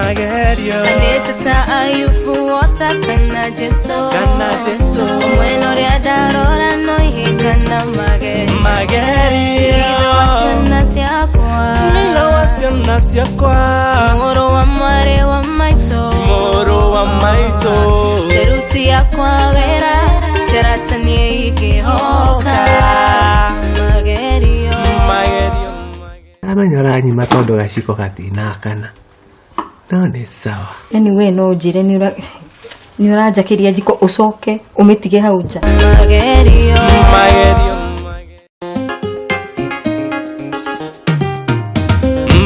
Magerio. Anĩtĩ ta Ayubu wota kana Jesu. Kana Jesu. Mwena ũrĩa ndarora no ihĩnga na magerio. Magerio. Ti ithe wa ciana ciakwa. Ti nyina wa ciana ciakwa. Ti mũrũ wa mwarĩ wa maitũ. Ti mũrũ wa maitũ. Teruti yakwa wĩra terata niĩ ingĩhoka. Magerio. Magerio. Amenya ũranyima tondũ gaciko gatinakana. No nĩ sawa. Yani we no ũnjĩre nĩ ũranjakĩria njiko ũcoke ũmĩtige hau nja. Magerio. Magerio.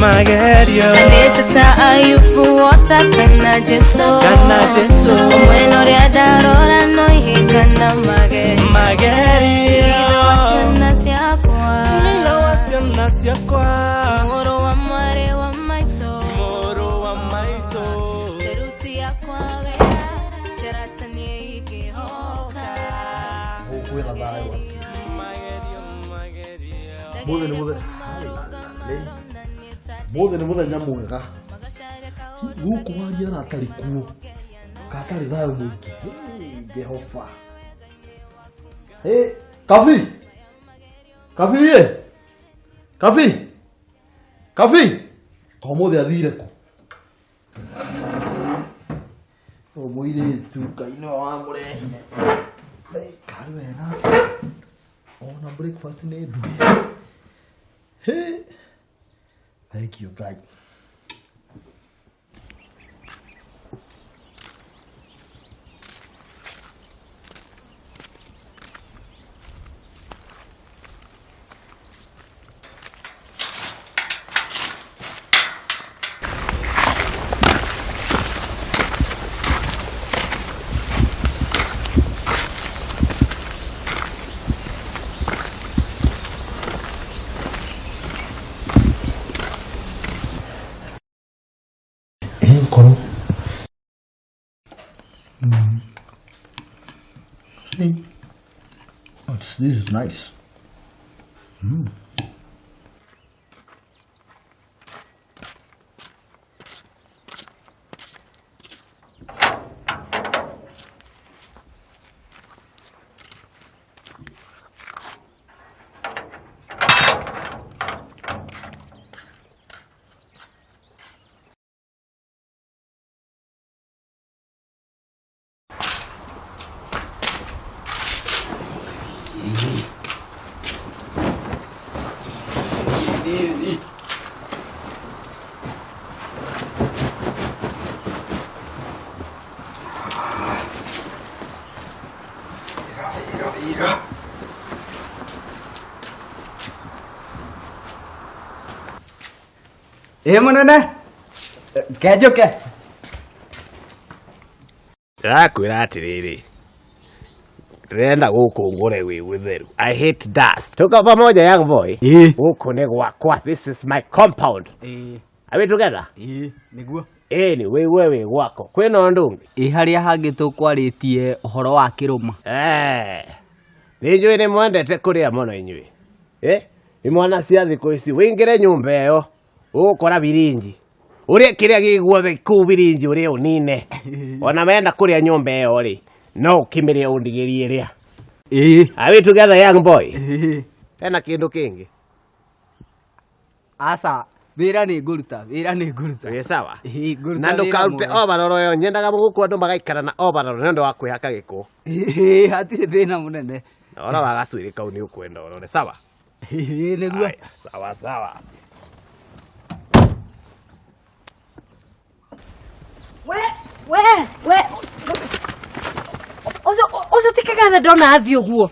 Magerio. Anĩtĩ ta Ayubu wota kana Jesu. Kana Jesu. Mwena ũrĩa ndarora no ihĩnga na magerio. Magerio. Ti ithe wa ciana ciakwa. Ti nyina wa ciana ciakwa. Ti mũrũ wa mwarĩ wa maitũ. Ti mũrũ wa maitũ. Teruti yakwa wĩra terata niĩ ingĩhoka. Gũkũ kwĩna thayũ atĩ. Magerio, magerio. Mũthĩ nĩ mũthenya. Mũthĩ nĩ mũthenya mwega. Gũkũ waria aratarĩ kuo. Gatarĩ thayũ mũingĩ. Hey, Jehova. Hey, Kabi. Kabi ĩ. Kabi. Kabi. Ũmũthĩ athire kũ? Ũyũ mũirĩtu Ngai nĩwe wamũrehire. Hey, karĩ wega. Ona breakfast nĩ nduge. Hey. Thank you, Ngai. Ĩĩ, See? Oh, this is nice. Ĩ mũnene kenjũke. Ndĩrakwĩra atĩrĩrĩ, ndĩrenda gũkũ ngũre gwĩ gũtheru. I hate dust. Tuko pamoja young boy. Ĩ. Gũkũ nĩ gwakwa. This is my compound. Ĩ. Are we together? Ĩ nĩguo. Ĩni wĩigue wĩ gwakwa. Kwĩna ũndũ ũngĩ? Ĩ harĩa hangĩ tũkwarĩtie ũhoro wa kĩrũma. Eh. Nĩ njũĩ nĩ mwendete kũrĩa mũno inyuĩ. Eh? Imwana cia thikũ ici wĩingĩre nyũmba ĩyo ũgũkora birinji. Ũrĩe kĩrĩa gĩ guothe kũu birinji ũrĩe ũnine. Ona wenda kũrĩa nyũmba ĩyo rĩ, no ũkĩmĩrĩe ũndigĩrie ĩrĩa. Ĩ. Are we together young boy? Ĩ. Hena kĩndũ kĩngĩ? Aca, wĩra nĩ ngũruta, wĩra nĩ ngũruta. Wĩ sawa? Ĩ, ngũruta Na wĩra ndũkarute mwega. overall ĩyo nyendaga gũkũ andũ magaikara na overall nĩ ũndũ wa kwĩhaka gĩko. Ĩ, hatirĩ thĩna mũnene. Na ũhoro wa gacuĩrĩ kau nĩ ũkwenda ũrore sawa? Ĩ, nĩguo. Aya, sawa sawa. We, we, we. Ũcio ũcio ti kĩgathe ndona athiĩ ũguo.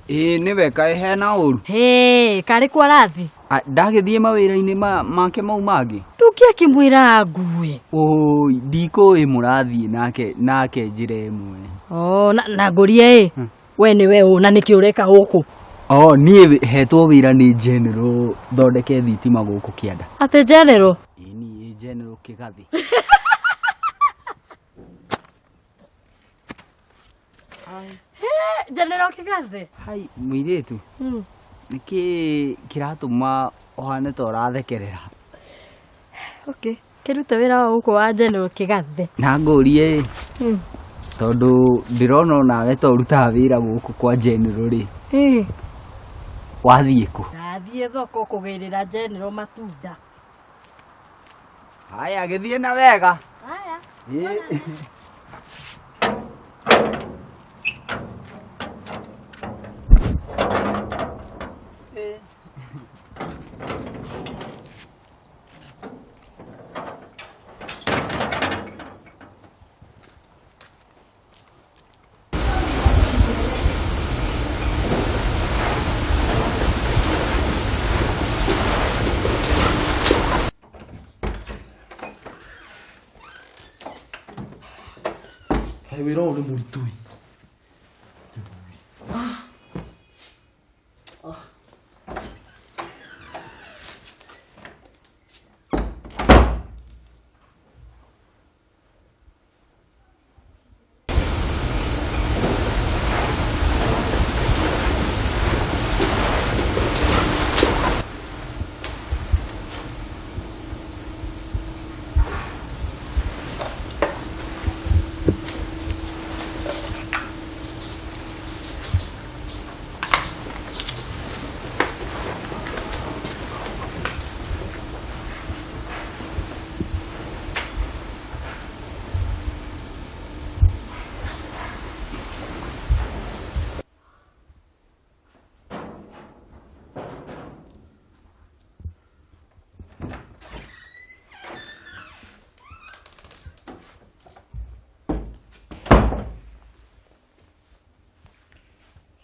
Ĩ nĩwe kaĩ hena ũru. Hĩ, karĩ kũ arathiĩ? Ah, ndagĩthiĩ mawĩra-inĩ make mau mangĩ. Ndũngĩakĩmwĩra ngue. Ũi, ndikũĩ mũrathiĩ nake nake njĩra ĩmwe. Oh, na ngũrie ĩ. We nĩwe ũ na nĩkĩ ũreka gũkũ? Oh, niĩ hetwo wĩra nĩ General thondeke thitima gũkũ kĩanda. Atĩ General? Ĩ niĩ General Kĩgathĩ. Hĩ, General Kĩgathĩ? Hai, mũirĩtu. Nĩkĩ kĩratũma ũhane ta ũrathekerera? Okay. Kĩrute wĩra wa gũkũ wa General Kĩgathe. Na ngũrie ĩ, tondũ ndĩrona onawe to ũrutaga wĩra gũkũ kwa General rĩ, wathiĩ kũ? Ndathiĩ thoko kũgĩrĩra General matunda. Haya, gĩthiĩ na wega. Haya. Ĩ. Kaĩ wĩra ũyũ nĩ mũritũ ĩ.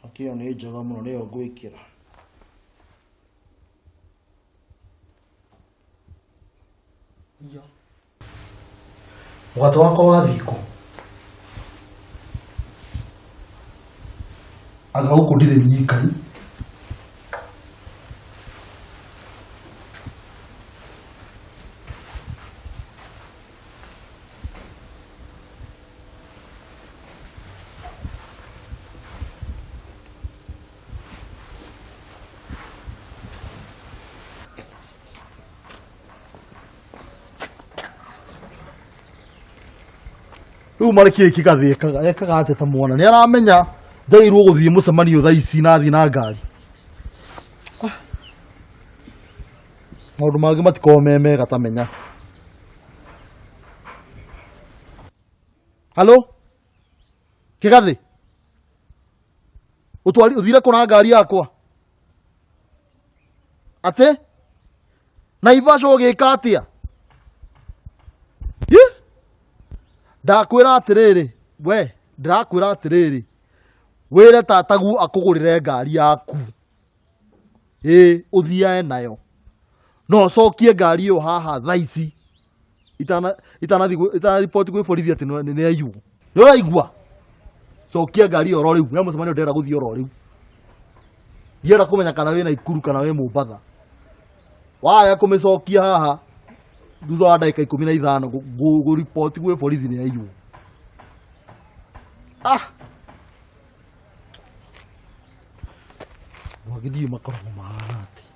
Hati ĩyo nĩ njega mũno nĩyo ngwĩkĩra. Iya. Mũgate wakwa wathiĩ kũ? Anga gũkũ ndirĩ nyikai. Rĩu marĩ kĩĩ kĩgathĩ ekaga ekaga atĩa ta mwana nĩ aramenya njagĩrĩirwo gũthiĩ mũcemanio thaa ici na athiĩ na ngari. Ah. Maũndũ mangĩ matikoragwo me mega ta menya. Halo? Kĩgathĩ? Ũtwari ũthire kũ na ngari yakwa? Atĩ? Naivasha ũgĩka atĩa? Ĩ? Ndakwĩra atĩrĩrĩ, we ndĩrakwĩra atĩrĩrĩ, wĩre tataguo akũgũrĩre ngari yaku. Ĩ, ũthiae nayo. No ũcokie ngari ĩyo haha thaa ici. Itana itanariboti gwĩ borithi atĩ nĩ nĩ aiywo. Nĩ ũraigua? Cokia ngari ĩyo oro rĩu. He mũcemanio ndĩrenda gũthiĩ oro rĩu. Ndienda kũmenya kana wĩ Naikuru kana wĩ Mombatha. Warega kũmĩcokia haha thutha wa ndagĩka 15 ngũriboti gwĩ borithi nĩ aiywo. Ah! Andũ angĩ ndiũĩ makoragwo mahana atĩa.